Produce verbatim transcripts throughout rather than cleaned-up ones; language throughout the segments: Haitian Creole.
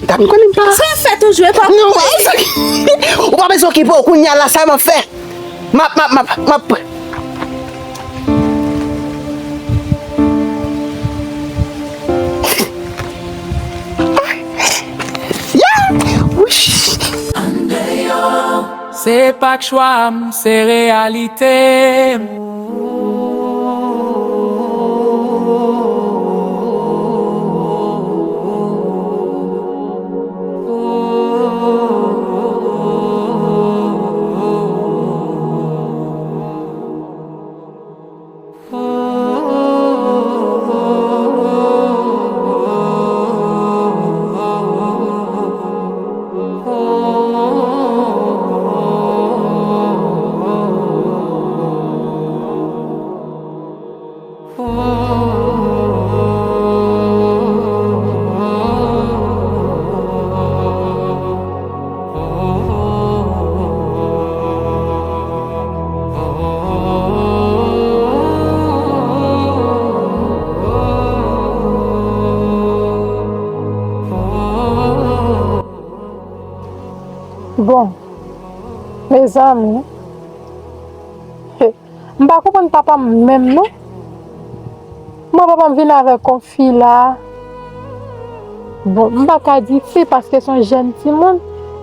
Dam, konnen m pa. Sa w ap fè toujou, e pa. Non, ou pa bezwen okipe w, kounye a la, sa m ap fè. M ap, m ap, m ap, m ap. Ya! Wi! Se pa k chwa m, se reyalite m. Bon, mezanmi, m pa konprann papa m menm non. Mwen papa m vin avèk yon fi la. Bon, m pa ka di fi paske se yon jèn timoun.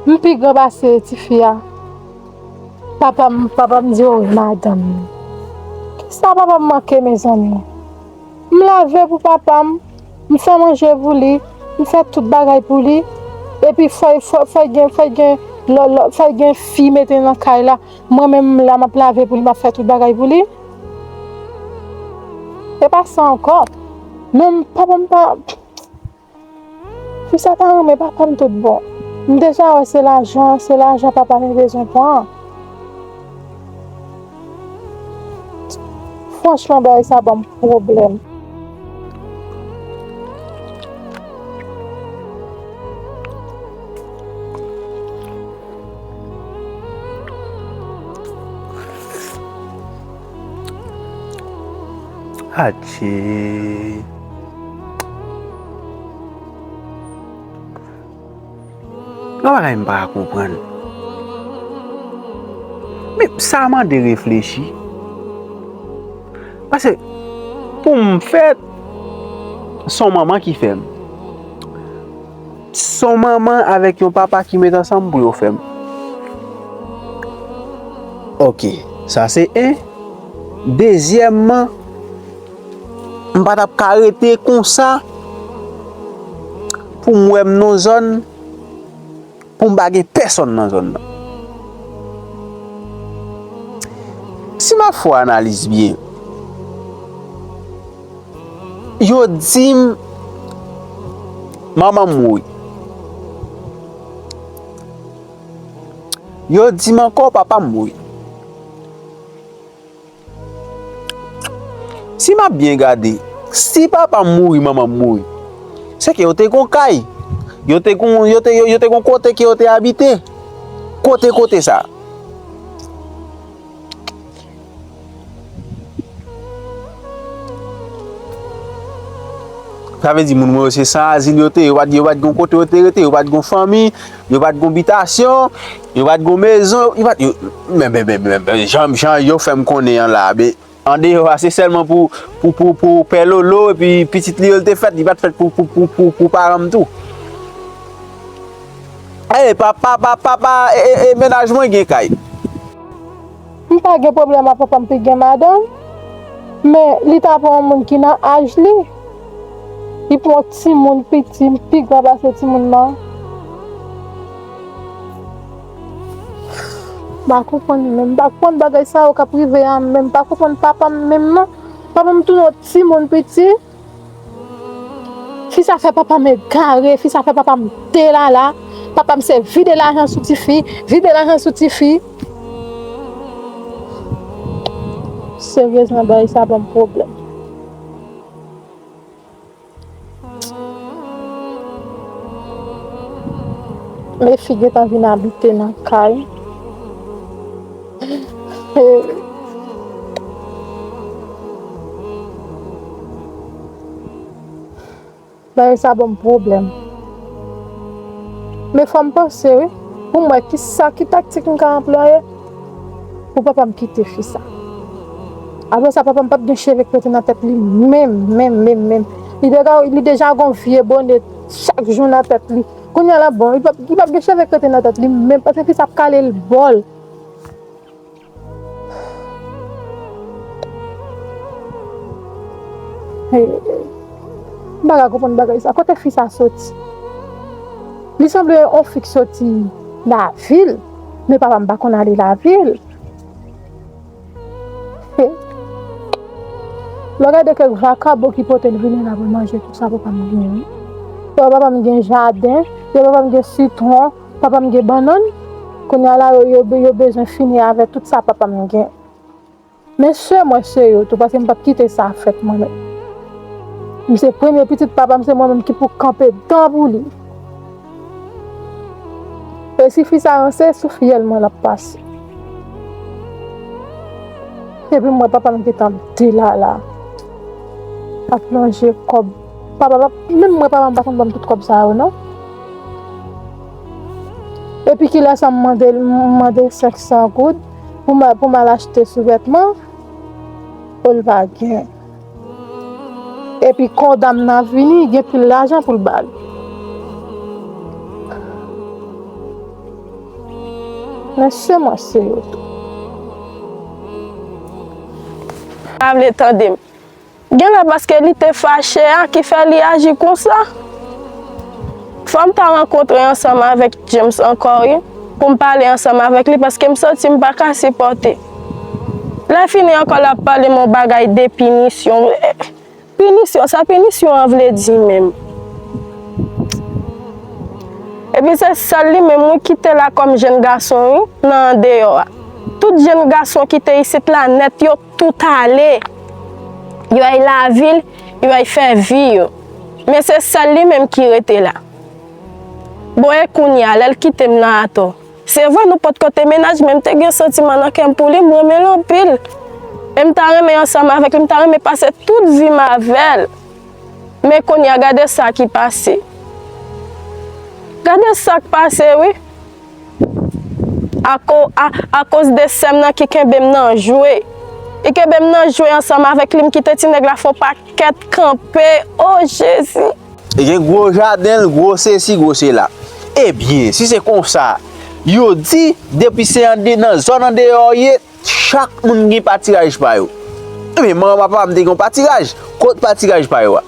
M pi gran pase tifi a. Papa m, papa m di, "O, madanm." Kisa papa m manke, mezanmi? M lave pou papa m, m fè manje pou li, m fè tout bagay pou li. Epi fò, fò, fò gen, fò gen, lò, lò, fò gen fi mete nan kay la. Mwen menm m la, m ap lave pou li, m ap fè tout bagay pou li. E pa sa ankò. Men papa m pa, fi sa pa renmen papa m tout bon. M deja wè se lajan, se lajan papa m bezwen pran. Franchman, bagay sa ban m pwoblèm. Adje. Yon bagay m pa ka konprann. Men sa mande reflechi. Paske pou m fèt, se yon manman ki fè m. Se yon manman avèk yon papa ki met ansanm pou yo fè m. Oke, sa se en. Dezyèmman, m pa t ap ka rete konsa pou m wè m nan zòn, pou m pa gen pèsonn nan zòn nan. Si m ap fè analiz byen, yo di m manman m mouri. Yo di m ankò papa m mouri. Si m ap byen gade, si papa m mouri, manman m mouri, se ke yo te gon kay, yo te gon, yo te, yo, yo te gon kote ke yo te abite. Kote, kote sa? Sa vle di moun mwen yo se san azil yo te ye, yo pa t, yo pa t gon kote yo te rete, yo pa t gon fanmi, yo pa t gon bitasyon, yo pa t gon mezon, yo pa t, yo, men, men, men, men, men, jan, jan yo fè m konnen an la, men, andeyò a, se sèlman pou, pou, pou, pou Pè Lolo, epi pitit li yo l te fèt, li pa t fèt pou, pou, pou, pou, pou paran m tou. E, papa, papa, papa, e, e, e, mennaj mwen gen kay. M pa gen pwoblèm ak papa m pi gen madanm, men li ta pran yon moun ki nan aj li. Li pran yon timoun piti, pi gran pase timoun nan. M pa konprann menm, m pa konprann bagay sa yo k ap rive a menm, m pa konprann papa m menm non. Papa m tounen yon timoun piti. Fi sa fè papa m egare, fi sa fè papa m delala. Papa m se vide lajan sou tifi, vide lajan sou tifi. Seryezman, bagay sa ban m pwoblèm. Men fi gentan vin abite nan kay. Bagay sa ban m pwoblèm. Men fò m panse, wi, pou m wè kisa, ki taktik m ka anplwaye pou papa m kite fi sa. Apre sa, papa m p ap gen cheve k rete nan tèt li menm, menm, menm, menm. Li deja, li deja gon vye bone chak jou nan tèt li. Kounye a la, bon, li p ap, li p ap gen cheve k rete nan tèt li menm, paske fi sa ap kale l bòl. Hey, m pa ka konprann bagay sa. Kote fi sa soti? Li sanble yon fi k soti lavil, men papa m pa konn ale lavil. Lè w gade kèk vakabon ki pote l vini la pou manje tout sa papa m gen, wi. Yo, papa m gen jaden, yo, papa m gen sitwon, papa m gen bannann. Kounye a la, yo, yo, yo bezwen fini avè tout sa papa m gen. Men se mwen se yo tou, paske m p ap kite sa fèt mwen menm. M se premye pitit papa m, se mwen menm ki pou kanpe dan pou li. E si fi sa ranse, sou fyèl mwen l ap pase. Epi m wè papa m gentan delala. Ap manje kòb. Papa, papa, menm mwen, papa m pa konn ban m tout kòb sa yo, non. Epi kilès m mande, m mande senk san goud pou m, pou m al achte souvètman, o, l pa gen. Epi konda m nan vini, gen pil lajan pou l ba l. Men se mwen se yo tou. Pa vle tande m. Genlè paske li te fache a ki fè li aji konsa. Fò m ta rankontre ansanm avèk James ankò, wi, pou m pale ansanm avèk li, paske m santi m pa ka sipòte. Lè fini ankò, l ap pale m yon bagay de pinisyon. Pinisyon, sa pinisyon an vle di menm? Epi se sèl li menm, wi, ki te la kòm jèn gason, wi, nan andeyò a. Tout jèn gason ki te isit la nèt, yo tout ale. Yo al lavil, yo al fè vi yo. Men se sèl li menm ki rete la. Bon, e kounye a, lè l kite m nan atò. Se vre, nou potko te mennaj, men m te gen santiman nan kè m pou li, m renmen l anpil. E m ta renmen ansanm avèk li, m ta renmen pase tout vi m avè l. Men kounye a, gade sa ki pase. Gade sa k pase, wi. Ako-, a, akoz de sè m nan ki kenbe m nan jwe. Li kenbe m nan jwe ansanm avèk li, m kite ti nèg la fè yon pakèt kanpe. O Jezi! Li gen gwo jaden l, gwo sesi, gwo sela. Ebyen, si se konsa, yo di, depi se ande-, nan zòn andeyò w ye, chak moun gen patiraj pa yo. Ebyen, manman papa m te gen yon patiraj. Kot patiraj pa yo a?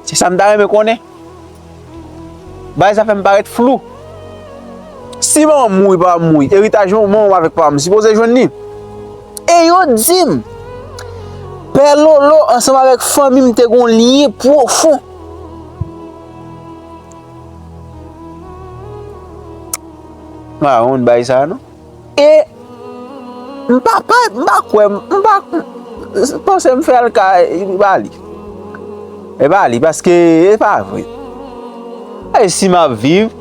Se sa m ta renmen konnen. Bagay sa fè m parèt flou. Si manman m mouri, papa m mouri, eritaj manman m avèk papa m sipoze jwenn li. E yo di m, Pè Lolo ansanm avèk fanmi m te gon lyen pwofon. M pa konn bagay sa a, non. E m pa, pa, m pa kwè, m pa panse m fè l ka, e pa li. E pa li, paske e pa vre. E si m ap viv,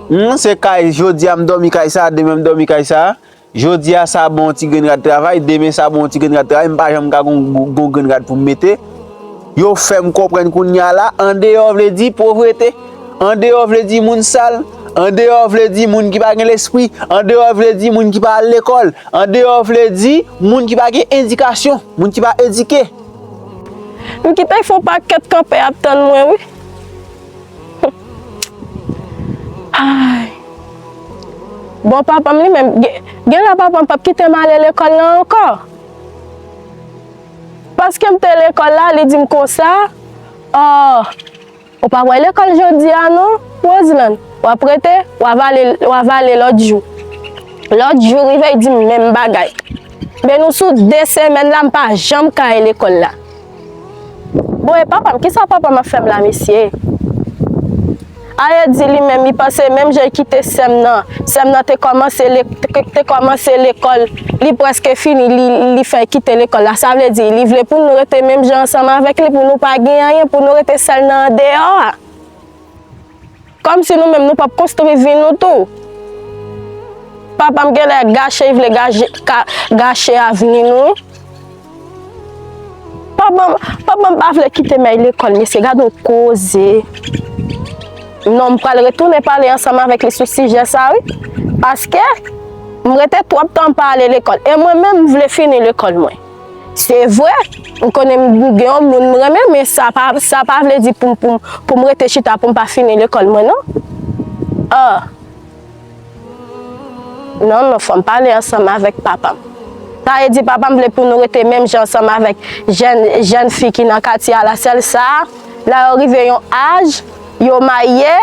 m se kay, jodi a m dòmi kay sa, demen m dòmi kay sa. Jodi a sa bon ti grenn rad travay, demen sa bon ti grenn rad travay, m pa janm ka gon, gon, gon grenn rad pou m mete. Yo fè m konprann kounye a la, andeyò vle di povrete, andeyò vle di moun sal, andeyò vle di moun ki pa gen lespri, andeyò vle di moun ki pa al lekòl, andeyò vle di moun ki pa gen edikasyon, moun ki pa edike. M kite fè yon pakèt kanpe ap tann mwen, wi. Ay. Bon, papa m li menm, gen, genlè papa m p ap kite m ale lekòl la ankò. Paske m te lekòl la, li di m konsa, "O, ou pa pral lekòl jodi a non, Roseland. W ap rete, w a vale, w a vale lòt jou." Lòt jou rive, li di m menm bagay. Men nou sou de semèn la, m pa janm ka al lekòl la. Bon, e papa m, kisa papa m ap fè m la, mesye? Aye di li menm, li panse menm jan l kite sè m nan. Sè m nan te kòmanse le-, te, te kòmanse lekòl, li prèske fini, li, li fè l kite lekòl la. Sa vle di, li vle pou nou rete menm jan ansanm avèk li, pou nou pa gen anyen, pou nou rete sèl nan andeyò a. Kòmsi nou menm nou p ap konstwi vi nou tou. Papa m genlè gache, li vle gaje, ka, gache avni nou, wi. Papa m, papa m pa vle kite m al lekòl, mesye, gad yon koze. Non, m pral retounen pale ansanm avèk li sou sijè sa, wi. Paske m rete twòp tan m pa ale lekòl. E mwen menm, m vle fini lekòl mwen. Se vre, m konnen m gen yon moun m renmen, men sa pa, sa pa vle di pou m, pou m, pou m rete chita pou m pa fini lekòl mwen, non. Ah. Non, non, fò m pale ansanm avèk papa m. Sa vle di papa m vle pou nou rete menm jan ansanm avèk jèn, jèn fi ki nan katye a la. Sèl sa, lè yo rive yon aj, yo marye,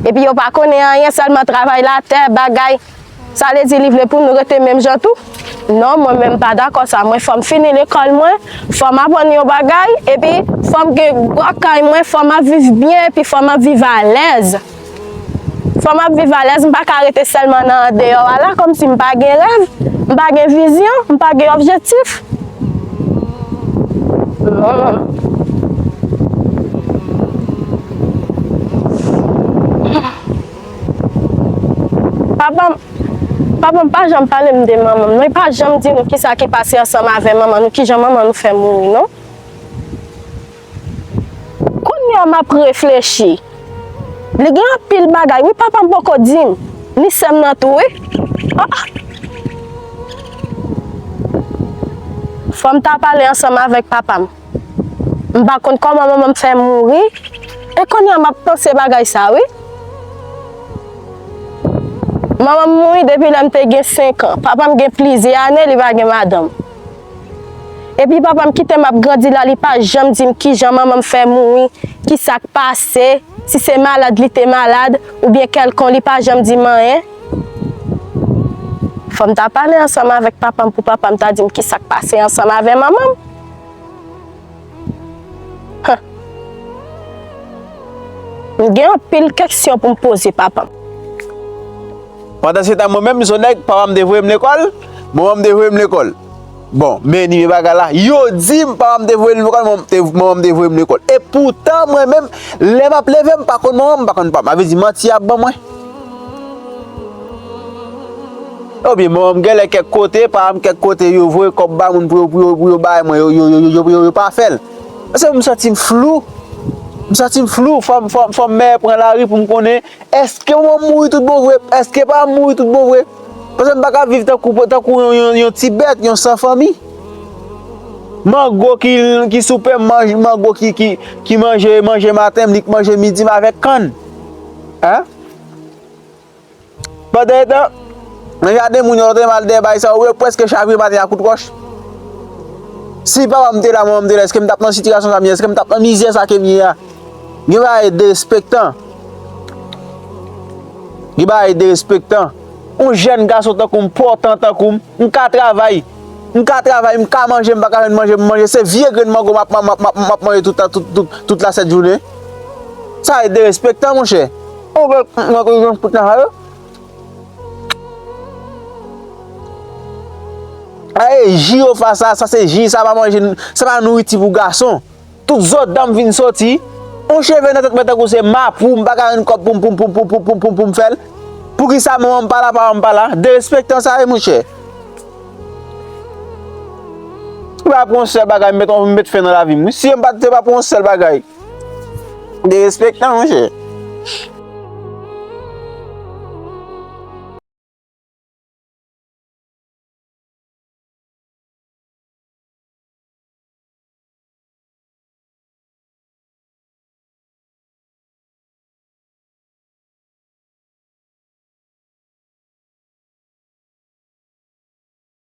epi yo pa konnen anyen, sèlman travay latè, bagay. Sa vle di li vle pou nou rete menm jan tou? Non, mwen menm pa dakò sa. Mwen fò m fini lekòl mwen, fò m aprann yon bagay, epi fò m gen gwo kay mwen, fò m ap viv byen, epi fò m ap viv alèz. Fò m ap viv alèz, m pa ka rete sèlman nan andeyò a la, kòmsi m pa gen rèv, m pa gen vizyon, m pa gen objektif. Non. Papa m, papa m pa janm pale m de manman m, non. Li pa janm di nou kisa ki pase ansanm avè manman nou, kijan manman nou fè mouri, non. Kounye a m ap reflechi. Li gen anpil bagay, wi, papa m poko di m. Ni sè m nan tou, wi. Ah! Fò m ta pale ansanm avèk papa m. M pa konn kòman manman m fè mouri. E kounye a m ap panse bagay sa, wi. Manman m mouri depi lè m te gen senk an. Papa m gen plizyè ane, li pa gen madanm. Epi papa m kite m ap grandi la, li pa janm di m kijan manman m fè mouri, kisa k pase, si se malad li te malad, oubyen kèlkonk, li pa janm di m anyen. Fò m ta pale ansanm avèk papa m pou papa m ta di m kisa k pase ansanm avè manman m. Huh. M gen anpil keksyon pou m poze papa m. Pandan se tan, mwen menm, m se yon nèg, papa m te voye m lekòl, manman m te voye m lekòl. Bon, men ni men bagay la. Yo di m papa m te voye m lekòl, manman m te, manman m te voye m lekòl. E poutan, mwen menm, lè m ap leve, m pa konn manman m, m pa konn papa m. Sa vle di manti y ap ban mwen. Oubyen manman m genlè kèk kote, papa m kèk kote, yo voye kòb ba moun pou yo, pou yo, pou yo bay mwen, yo, yo, yo, yo, yo, yo pa fè l. Paske m santi m flou. M santi m flou, fò m, fò m, fò m mèye pran lari pou m konnen, èske manman m mouri tout bon vre? Èske papa m mouri tout bon vre? Paske m pa ka viv tankou, tankou yon, yon, yon ti bèt, yon san fanmi. Mango ki, ki soupe m, manj-, mango ki, ki, ki manje, manje maten m, li k manje midi m avèk kann. Hein? Pandan etan, nan jaden moun yo, lè w te mal dèyè bay sa yo, yo prèske chavire maten a kout wòch. Si papa m te la, manman m te la, èske m t ap nan sitiyasyon sa m ye? Èske m t ap nan mizè sa ke m ye a? Gen bagay derespektan. Gen bagay derespektan. Yon jèn gason tankou m, pòtan tankou m, m ka travay. M ka travay, m ka manje, m pa ka jwenn manje, m manje. Se vye grenn mango m ap, m ap, m ap, m ap manje tout, tout, tout, tout la sèt jounen. Sa e derespektan, monchè. Ou wè, mwen, mwen, mwen, tout nan sa yo. Sa e ji yo fè sa, sa se ji, sa pa manje, sa pa nouriti pou gason. Tout zòt dan m vin soti. Yon cheve nan tèt mwen tankou se mapou, m pa ka jwenn kòb pou m, pou m, pou m, pou m, pou m, pou m, pou m, pou m fè l. Poukisa manman m pa la, papa m pa la? Derespektan sa ye, monchè. Ou pa pou yon sèl bagay, m met, m met fen nan lavi m, wi. Si m pa te pa pou yon sèl bagay. Derespektan, monchè.